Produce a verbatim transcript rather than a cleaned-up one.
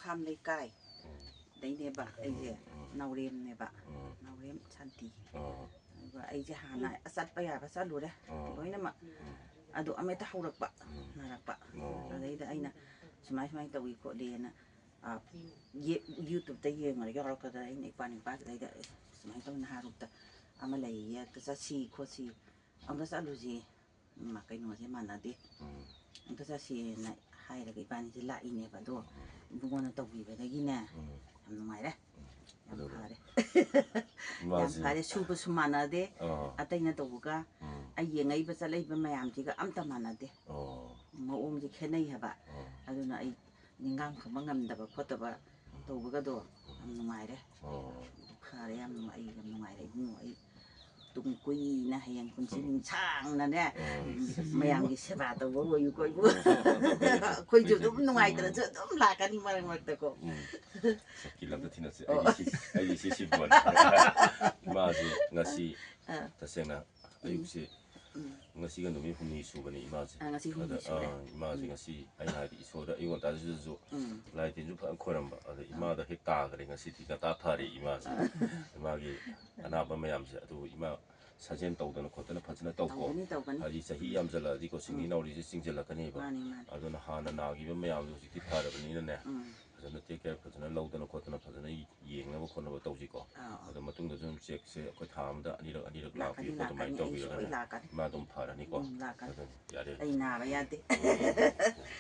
ꯈꯥꯝ ꯂꯩꯀꯥꯏ꯫ ꯎꯝ꯫ ꯑꯗꯩꯅꯦꯕ ꯑꯩꯁꯦ꯫ ꯎꯝ꯫ ꯅꯥꯎꯔꯦꯝꯅꯦꯕ꯫ ꯎꯝ꯫ ꯅꯥꯎꯔꯦꯝ ꯁꯥꯟꯇꯤ꯫ ꯑꯣ꯫ ꯑꯗꯨꯒ ꯑꯩꯁꯦ ꯍꯥꯟꯅ ꯆꯠꯄ ꯌꯥꯕ ꯆꯠꯂꯨꯔꯦ꯫ ꯑꯣ꯫ ꯂꯣꯏꯅꯃꯛ꯫ ꯎꯝ꯫ ꯑꯗꯣ ꯑꯃ ꯍꯦꯛꯇ ꯍꯧꯔꯛꯄ꯫ ꯎꯝ꯫ ꯅꯥꯔꯛꯄ꯫ ꯑꯣ꯫ ꯑꯗꯩꯗ ꯑꯩꯅ ꯁꯨꯃꯥꯏ ꯁꯨꯃꯥꯏꯅ ꯇꯧꯏ ꯈꯣꯠꯂꯤꯅ, ꯑ, ꯌꯦ-, YouTube-ꯇ ꯌꯦꯡꯉꯒ ꯌꯥꯎꯔꯛꯄꯗ ꯑꯩꯅ ꯏꯄꯥ ꯅꯨꯄꯥꯁꯤꯗꯩꯗ ꯁꯨꯃꯥꯏꯅ ꯇꯧꯗꯅ ꯅꯍꯥꯔꯣꯛꯇ ꯑꯃ ꯂꯩꯌꯦ, ꯑꯗ ꯆꯠꯁꯤ ꯈꯣꯠꯁꯤ, ꯑꯃꯨꯛꯇ ꯆꯠꯂꯨꯁꯤ꯫ ꯃ-, ꯀꯩꯅꯣꯁꯦ ꯃꯥꯟꯅꯗꯦ꯫ ꯎꯝ꯫ ꯑꯝꯇ ꯆꯠꯁꯦꯅ ꯍꯥꯏꯔꯒ ꯏꯕꯥꯅꯤꯁꯦ ꯂꯥꯛꯏꯅꯦꯕ꯫ ꯑꯗꯣ ꯎꯝ꯫ ꯏꯕꯨꯡꯉꯣꯅ ꯇꯧꯕꯤꯕꯗꯒꯤꯅꯦ, ꯎꯝ꯫ ꯌꯥꯝ ꯅꯨꯡꯉꯥꯏꯔꯦ꯫ ꯎꯝ꯫ ꯌꯥꯝ ꯑꯗꯨꯅꯦ꯫ ꯐꯔꯦ꯫ ꯌꯥꯝ ꯏꯃꯥꯁꯦ꯫ ꯐꯔꯦ꯫ ꯁꯨꯕꯁꯨ ꯃꯥꯟꯅꯗꯦ꯫ ꯑꯥ꯫ ꯑꯇꯩꯅ ꯇꯧꯕꯒ ꯎꯝ꯫ ꯑꯩ ꯌꯦꯡꯉꯛꯏꯕ ꯆꯠꯂꯛꯏꯕ ꯃꯌꯥꯝꯁꯤꯒ ꯑꯝꯇ ꯃꯥꯟꯅꯗꯦ꯫ ꯑꯣ꯫ ꯃꯑꯣꯡꯁꯦ ꯈꯦꯠꯅꯩ ꯍꯥꯏꯕ꯫ ꯑꯣ꯫ ꯑꯗꯨꯅ ꯑꯩ ꯅꯤꯡꯒꯥꯡ ꯊꯣꯡꯕ ꯉꯝꯗꯕ ꯈꯣꯠꯇꯕ ꯎꯝ꯫ ꯇꯧꯕꯒꯗꯣ ꯎꯝ꯫ ꯌꯥꯝ ꯅꯨꯡꯉꯥꯏꯔꯦ꯫ ꯑꯣ꯫ ꯐꯔꯦ, ꯌꯥꯝ ꯅꯨꯡꯉꯥꯏ, ꯑꯩ ꯌꯥꯝ ꯅꯨꯡꯉꯥꯏꯔꯦ ꯏꯕꯨꯡꯉꯣ꯫ ꯑꯩ ꯇꯨꯡ ꯀꯨꯏꯅ ꯍꯌꯦꯡ ꯄꯨꯟꯁꯤ ꯅꯨꯡꯁꯥꯡꯅꯅꯦ, ꯎꯝ꯫ ꯃꯌꯥꯝꯒꯤ ꯁꯦꯕꯥ ꯇꯧꯕ ꯑꯣꯏꯌꯨꯀꯣ ꯏꯕꯨꯡꯉꯣ꯫ ꯑꯩꯈꯣꯏꯁꯨ ꯑꯗꯨꯝ ꯅꯨꯡꯉꯥꯏꯇ꯭ꯔꯁꯨ ꯑꯗꯨꯝ ꯂꯥꯛꯀꯅꯤ ꯃꯔꯛ ꯃꯔꯛꯇꯀꯣ꯫ ꯎꯝ꯫ ꯁꯛꯀꯤ ꯂꯝꯗ ꯊꯤꯅꯁꯦ꯫ ꯑꯣ꯫ ꯑꯩꯗꯤ ꯁꯤ, ꯑꯩꯗꯤ ꯁꯤ ꯁꯤꯕꯣꯟ꯫ ꯏꯃꯥꯁꯦ ꯉꯁꯤ ꯑꯥ꯫ ꯇꯁꯦꯡꯅ ꯎꯝ꯫ ꯑꯌꯨꯛꯁꯦ ꯎꯝ꯫ ꯉꯁꯤꯒ ꯅꯨꯃꯤꯠ ꯍꯨꯝꯅꯤ ꯁꯨꯕꯅꯤ ꯏꯃꯥꯁꯦ꯫ ꯑꯥ, ꯉꯁꯤ ꯍꯨꯝꯅꯤ ꯑꯗ, ꯁꯨꯔꯦ꯫ ꯑꯥ, ꯏꯃꯥꯁꯦ ꯎꯝ꯫ ꯉꯁꯤ ꯑꯩꯅ ꯍꯥꯏꯗꯤ ꯏꯁꯣꯔꯗ ꯑꯌꯨꯛ ꯉꯟꯇꯥꯗꯁꯨ ꯎꯝ꯫ ꯂꯥꯏ ꯇꯤꯟꯁꯨ ꯐꯖꯅ ꯈꯣꯏꯔꯝꯕ꯫ ꯑꯗ ꯑꯥ꯫ ꯏꯃꯥꯗ ꯍꯦꯛ ꯇꯥꯈ꯭ꯔꯦ ꯉꯁꯤꯗꯤ ꯉꯟꯇꯥ ꯐꯔꯦ ꯏꯃꯥꯁꯦ꯫ ꯑꯥ꯫ ꯏꯃꯥꯒꯤ ꯑꯅꯥꯕ ꯃꯌꯥꯝꯁꯦ꯫ ꯑꯗꯨꯕꯨ ꯏꯃꯥ ꯁꯥꯖꯦꯜ ꯇꯧꯗꯅ ꯈꯣꯠꯇꯅ ꯐꯖꯅ ꯇꯧꯀꯣ꯫ ꯇꯧꯒꯅꯤ, ꯇꯧꯒꯅꯤ꯫ ꯍꯥꯏꯗꯤ ꯆꯍꯤ ꯎꯝ꯫ ꯌꯥꯝꯁꯤꯜꯂꯛꯑꯗꯤꯀꯣ ꯁꯤꯡꯂꯤ ꯎꯝ꯫ ꯅꯥꯎꯔꯤꯁꯦ ꯆꯤꯡꯁꯤꯜꯂꯛꯀꯅꯦꯕ꯫ ꯃꯥꯅꯤ, ꯃꯥꯅꯤ꯫ ꯑꯗꯨꯅ ꯍꯥꯟꯅ ꯅꯥꯈꯤꯕ ꯃꯌꯥꯝꯗꯣ ꯍꯧꯖꯤꯛꯇꯤ ꯐꯔꯕꯅꯤꯅꯅꯦ꯫ ꯎꯝ꯫ ꯐꯖꯅ take care ꯐꯖꯅ ꯂꯧꯗꯅ ꯈꯣꯠꯇꯅ ꯐꯖꯅ ꯌꯦꯡꯅꯕ ꯈꯣꯠꯅꯕ ꯇꯧꯁꯤꯀꯣ꯫ ꯑꯥ, ꯑꯥ꯫ ꯑꯗꯣ ꯃꯇꯨꯡꯗꯁꯨ ꯑꯗꯨꯝ checkꯁꯦ ꯑꯩꯈꯣꯏ ꯊꯥ ꯑꯃꯗ ꯑꯅꯤꯔꯛ, ꯑꯅꯤꯔꯛ ꯂꯥꯛꯀꯅꯤ, ꯂꯥꯛꯄꯤꯌꯨꯀꯣ, ꯂꯥꯛꯀꯅꯤ, ꯑꯗꯨꯃꯥꯏꯅ ꯑꯩ ꯁꯣꯏ ꯇꯧꯕꯤꯔꯒꯅꯦ꯫ ꯂꯥꯛꯀꯅꯤ꯫ ꯏꯃꯥ ꯑꯗꯨꯝ ꯐꯔꯅꯤꯀꯣ꯫ ꯎꯝ, ꯂꯥꯛꯀꯅꯤ꯫ ꯑꯗꯨꯅꯤ, ꯌꯥꯔꯦ꯫ ꯑꯩ ꯅꯥꯕ ꯌꯥꯗꯦ꯫ ꯎꯝ, ꯎꯝ, ꯎꯝ꯫